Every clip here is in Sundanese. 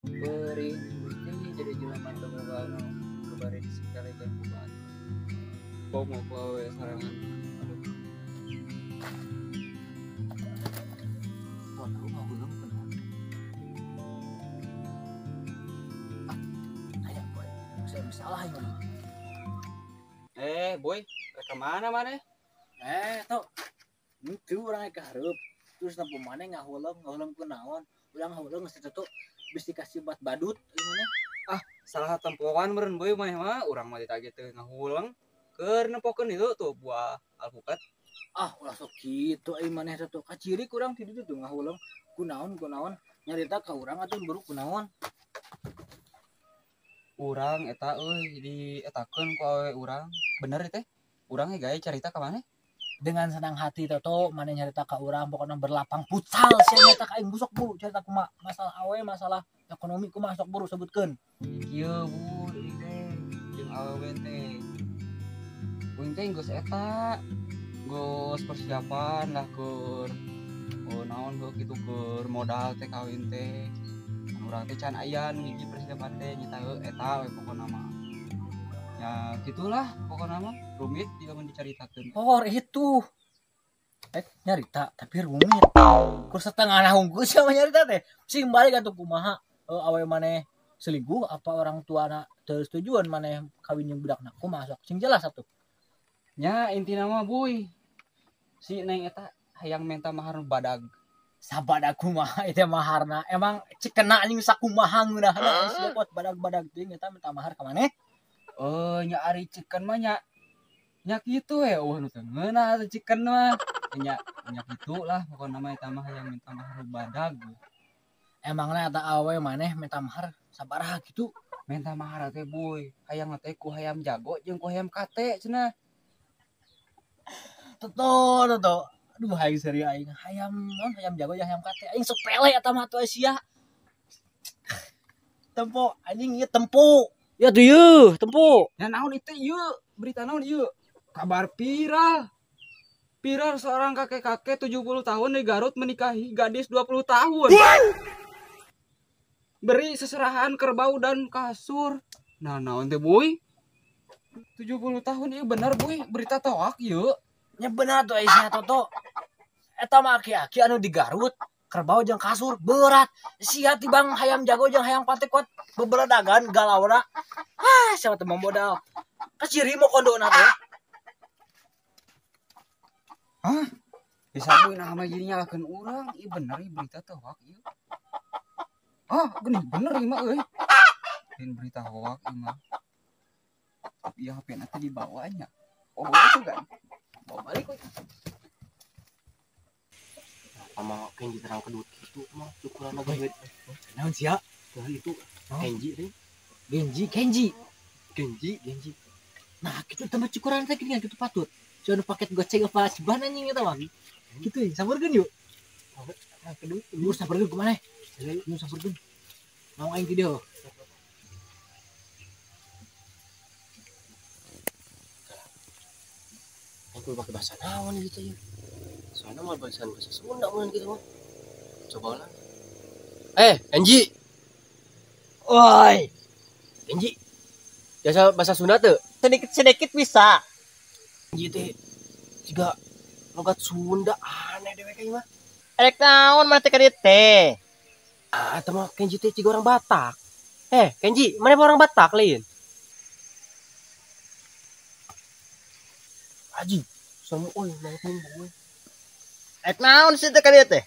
Perih Gusti jadi jelema teu boga anu kabari disepelekeun ku batur. Komo ku awewe sorangan. Aduh. Wah, lu ngahuleng kunaon? Ah, aya boy. Saya salah ieu mah. Boy, rek ka mana maneh? Tok. Henteu urang ka hareup. Terus nempo maneh ngahuleng, ngahuleng kunaon? Urang ngahuleng geus teu bisi dikasih obat badut ieu maneh. Ah, salah tempoan meureun boy maneh mah, urang mah ditagih teh ngahuleng. Keur nempokeun itu tuh buah alpukat. Ah, ulah sok kitu euy maneh teh tuh. Kaciri kurang ti ditu tuh ngahuleng. Kunaon kunaon nyarita ka urang atuh buru kunaon. Urang eta euy dietakeun ku awewe urang. Bener teh? Urang ge gae carita ka maneh. Dengan senang hati Toto maneh nyarita ka urang pokona berlapang futsal sia nyarita ka aing busok buru carita kumaha masalah awe masalah ekonomi kumaha sok buru sebutkeun. Kieu bu ieu teh jeung awewe teh. Uing teh geus eta geus persiapan lah keur oh naon heuh kitu keur modal teh kawin teh. Anu urang teh can aya nu hiji persiapan teh nyita heuh eta we pokona mah. Ya gitulah pokona mah rumit jika mun dicaritakeun. Oh itu. Nyarita tapi rumit. Kur setengah hungkul sia mah nyarita teh. Sing balik atuh kumaha awe maneh selingkuh apa orang tuana teu setujuan maneh kawin jeung budakna kumaha sok sing jelas atuh. Nya intina mah buy. Si neng eta hayang minta mahar badag. Sabadag kumaha eta maharna. Emang cikena anjing sakumaha ngeunahna sia kuat badag-badag teuing eta minta mahar ka maneh? Nya ari ciken mah nya nya kitu we eueuh nu teu ngeunah atuh ciken mah. Nya nya kitu lah pokona mah eta mah hayang minta mahar badag. Emangna eta awewe maneh minta mahar sabaraha kitu? Minta mahar teh buy, hayang teh ku hayam jago jeung ku hayam kate cenah. Toto toto. Aduh hayang serieu aing. Hayam naon hayam jago jeung hayam kate. Aing sepele eta mah atuh sia. Tempo anjing ieu tempo. Ya tuh yeuh, tempo. Ya naon itu ieu? Berita naon ieu? Kabar viral. Viral seorang kakek-kakek 70 tahun di Garut menikahi gadis 20 tahun. Beri seserahan kerbau dan kasur. Nah, naon teh, Boy? 70 tahun ieu bener, Boy. Berita toak ieu. Nya bener tuh sia Toto. Eta mah aki-aki anu di Garut, kerbau jeung kasur berat. Sia tibang hayam jago jeung hayam pate kuat bebeledagan galauna. Ah, siapa teh modal. Kaciri mau kondona teh. Hah? Bisa boy nah mah jadi nyalakeun urang. Ieu bener ieu berita teh hoak ieu. Ah, geuning bener ieu mah euy. Lain berita hoak ieu mah. Tapi ieu HP na teh dibawa nya. Oh, itu kan. Bawa balik we. Sama Kenji terang kedut gitu mah cukuran lagi duit. Naon sia? Tuh itu Kenji teh. Genji, Kenji. Genji, Genji. Nah, kitu tambah cukuran teh geuningan kitu patut. Cuman paket goceng apa ceban anjing eta mah. Kitu sampeurkeun yuk. Nah, kedut. Lu sampeurkeun kumaha? Lu sampeurkeun. Mau aing ti dieu. Aing kudu pake bahasa naon gitu ya. Soalnya mah bahasa Sunda mun gitu mah. Coba lah. Enji. Woi. Enji. Biasa bahasa Sunda teu? Sedikit-sedikit bisa. Enji teh jiga logat Sunda aneh dewek ieu mah. Erek naon maneh teh ka dieu teh? Ah, eta mah Kenji teh jiga orang Batak. Kenji, maneh orang Batak lain? Aji, sama euy, mangkung euy. Erek naon sih teh ka dieu teh?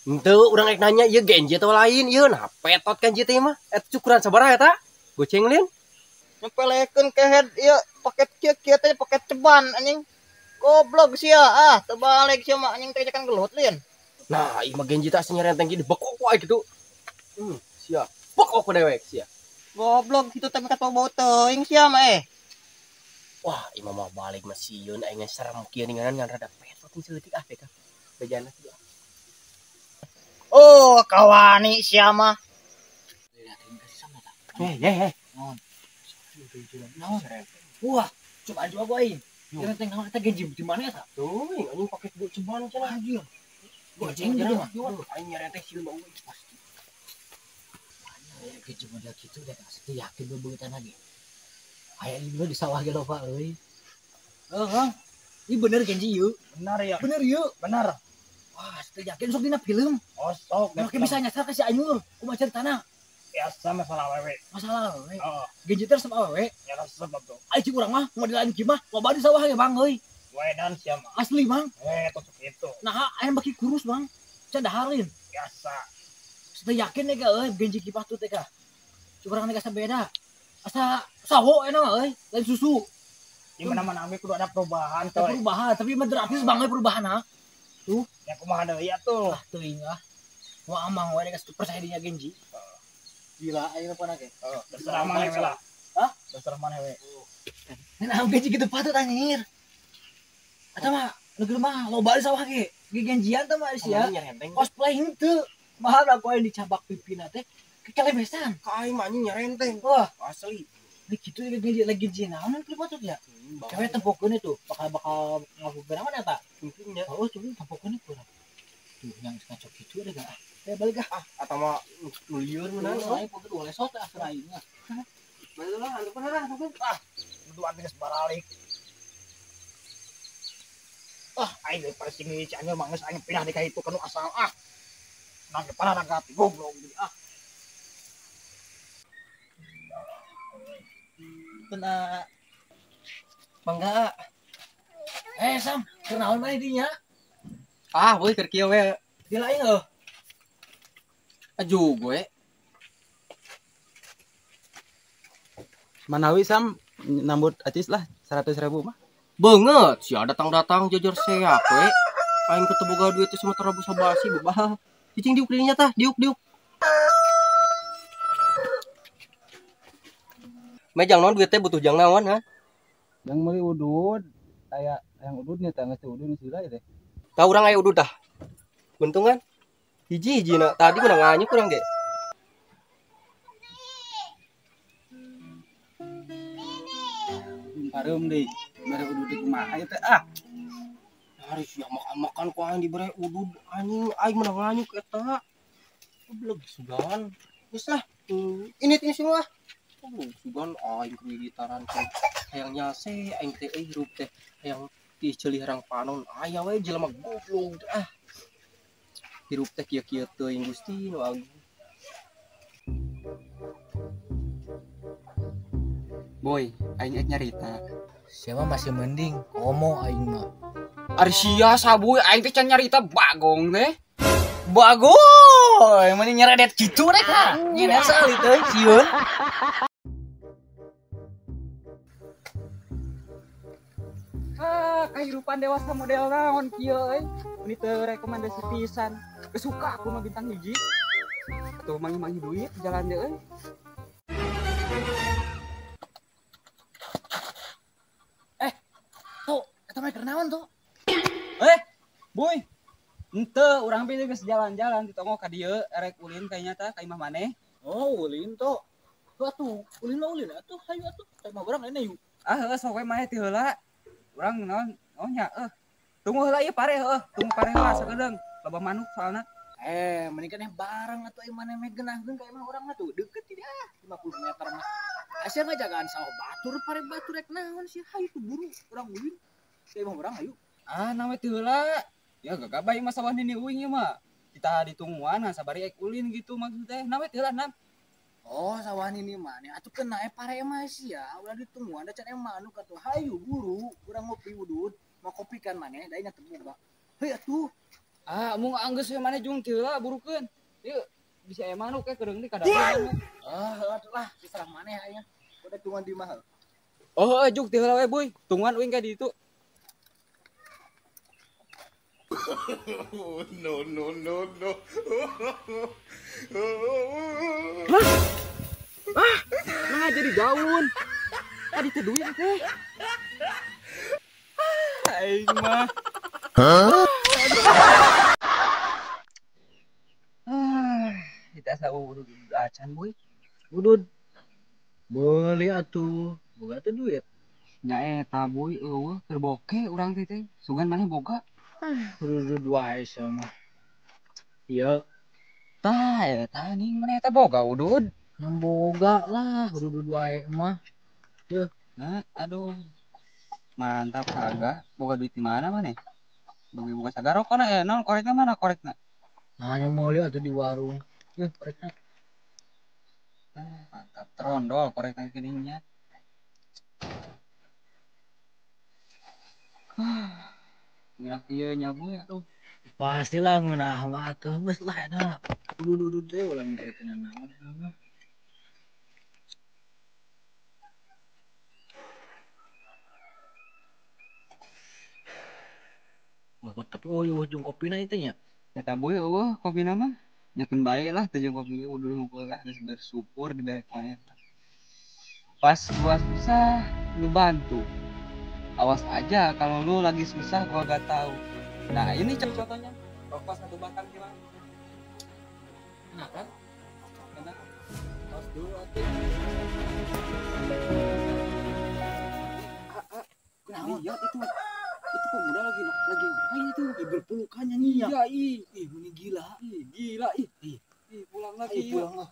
Henteu, urang rek nanya ieu Genji atau lain ieu nah petot Kenji teh mah. Eta cukuran sabaraha eta? Goceng lin. Nyepelekeun kehed ieu paket kieu kieu teh paket ceban anjing. Goblok sia ah, terbalik sia mah anjing teh kan gelut lin. Nah, ieu mah Genji teh asa nyerenteng kieu dibekok wae kitu. Sia. Bekok ku dewek sia. Goblok kitu teh mikat bau teuing sia mah eh. Wah, ieu mah balik mah sieun aing serem kieu ninganan ngan rada petot teh saeutik ah teh ka. Bejana kieu. Oh, kawani sia mah. Naon? Wah, coba aja gua aing. Nyerenteng naon eta Genji di mana eta? Tuh, anjing paket gua ceban cenah. Anjir. Goceng gitu mah. Aing nyerenteng sieun bau pasti. Genji model kitu deh asa yakin bebeungeutan lagi. Aya ieu di sawah ge loba euy. Heeh. Ieu bener Genji ieu. Benar ya. Bener ieu. Benar. Wah, asa yakin sok dina film. Oh, sok. Make bisa nyasar ke si Anyur, kumaha ceritana? Biasa masalah awewe. Masalah awewe. Heeh. Genji teh resep awewe. Ya resep atuh. Ai cik urang mah modelan kieu mah loba di sawah ge Bang euy. Wedan sia mah. Asli Bang. Tusuk itu. Nah, aya baki kurus Bang. Can daharin. Biasa. Asa yakin teh euy Genji kieu tuh teh ka. Cik urang teh asa beda. Asa sawo enak mah euy, lain susu. Di mana-mana we kudu ada perubahan coy. Perubahan, tapi mah drastis Bang euy perubahan ha. Tuh, ya kumaha deui atuh. Ah teuing ah. Wah amang we geus percaya dinya Genji. Gila ayeuna pernah ge. Heeh, terserah maneh we lah. Hah? Terserah maneh we. Nah, Genji gitu patut anjir. Eta mah negeri mah loba di sawah ge. Ge Genjian teh mah sia. Cosplay henteu. Mahal aku aya dicabak pipina teh kekelebesan. Ka aing mah anjing nyerenteng. Wah, asli. Ini gitu lagi lagi Genji naon teh patut ya. Cewek tempokeun itu bakal ngaku naon eta? Mungkin ya. Oh, cuma tempokeun kurang. Tuh yang ngaco kitu ada gak? Balik ah. Atau mah nulieur meunang. Aing pokeun ulah lesot ah aing mah. Bae lah, antukeun lah, antukeun. Ah, duaan geus baralik. Ah, aing daripada sing si Anyur mah geus aing pindah di ka itu kanu asal ah. Nang parah nanggapi goblok jadi ah. Kena mangga. Sam, keur naon maneh dinya? Ah, boy keur kieu we. Gila aing heuh. Aju gue. Manawi Sam nambut acis lah 100.000 mah. Banget, sia datang-datang jajor seak we. Aing teu boga duit teh sumatera basa basi bebah. Cicing diuk dirinya tah, diuk. Meh jang naon duit teh butuh jang naon ha? Yang meuli udud, aya yang ududnya teh geus udud sila teh. Tah urang aya udud tah. Untungan hiji-hiji na tadi menang nganyuk urang ge. Pareum deui, mere udud teh kumaha ieu teh ah. Hari sia makan-makan ku aing dibere udud anjing aing menang nganyuk eta. Goblok sugan. Geus lah. Ini semua. Goblok sugan aing keur gitaran teh. Hayang nyase aing teh euy hirup teh hayang ti ceuli herang panon aya we jelema goblok ah. Hirup teh kieu-kieu teuing Gusti nu agung. Boy, aing ek nyarita. Siapa masih mending komo aing mah. Ari sia sabuy aing teh can nyarita bagong teh. Bagoy, mending nyeredet kitu rek ha. Nyeredet sekali teh sieun. Ah, kehidupan dewasa model naon kieu euy. Ini teu rekomendasi pisan. Geus suka aku mah bintang hiji. Atuh manggih-manggih duit jalan deui euy. Tuh, eta mah keur naon tuh? Boy. Henteu urang teh geus jalan-jalan di tonggoh ka dieu erek ulin kayaknya tah ka imah maneh. Oh, ulin tuh. Tuh atuh, ulin mah ulin atuh, hayu atuh. Ka imah urang lainnya yuk. Ah, heuh sok we maneh ti heula. Urang naon naon nya euh. Tunggu heula ieu pare heuh, tunggu pare heula sakedeung. Loba manuk soalna. Mending kan bareng atuh imah maneh meh geunahkeun ka imah urang mah tuh deket ti ah, 50 meter mah. Asa ngajagaan sawah batur pare batur rek naon sih hayu tuh buru urang ulin. Ka imah urang hayu. Ah, nawe ti heula. Ya gagabah ieu mah sawah nini uing ieu mah. Kita ditungguan nah sabari ek ulin gitu maksud teh. Nawe ti heula nam. Oh, sawah nini maneh atuh kena pare mah sia, ulah ditungguan da can manuk atuh hayu buru urang ngopi udud. Mau kopi kan maneh da nya teu boga. Heuy atuh. Ah, mung anggeus we maneh jung ti heula burukeun. Ieu bisa aya manuk ke kedeung di kadang. Ah, heuh atuh lah diserah maneh aya. Udah tungguan di imah. Oh, heuh juk ti heula we boy. Tungguan uing ka ditu. No, no, no, no. Ah, nah jadi daun. Tadi teh duit teh. Aing mah. Hah? Ah, kita asa udud acan boy. Udud. Boleh atuh, boga teh duit. Nya eta boy eueuh keur boke urang teh teh. Sugan maneh boga. Udud wae sama. Ieu Tah, eta ning maneh eta boga udud. Boga lah, udud wae mah. Yeuh. Nah, aduh. Mantap kagak. Boga duit di mana maneh? Bagi buka sagar rokok na naon korekna mana korekna? Nah, yang mau lihat tuh di warung. Yeuh, korekna. Mantap trondol korekna geuning. Ngeunah ieu nyabu ya tuh. Pastilah ngeunah mah atuh geus lah eta. Udud teh ulah mikirkeun naon. Wah, tapi oh iya jeung kopina itu nya. Eta boy eueuh kopina mah. Nyakeun bae lah teh jeung kopi udah ngumpul lah geus bersyukur di balik mana. Pas gua susah lu bantu. Awas aja kalau lu lagi susah gua gak tahu. Nah, ini contohnya. Rokok satu batang gimana? Enak kan? Enak. Awas dulu atuh. Lihat itu. Itu pemuda lagi ngapain itu? Berpelukan nyanyi ya. Iya, ih. Ih, ini gila. Ih, gila ih. Ih, pulang lagi. Pulang lah.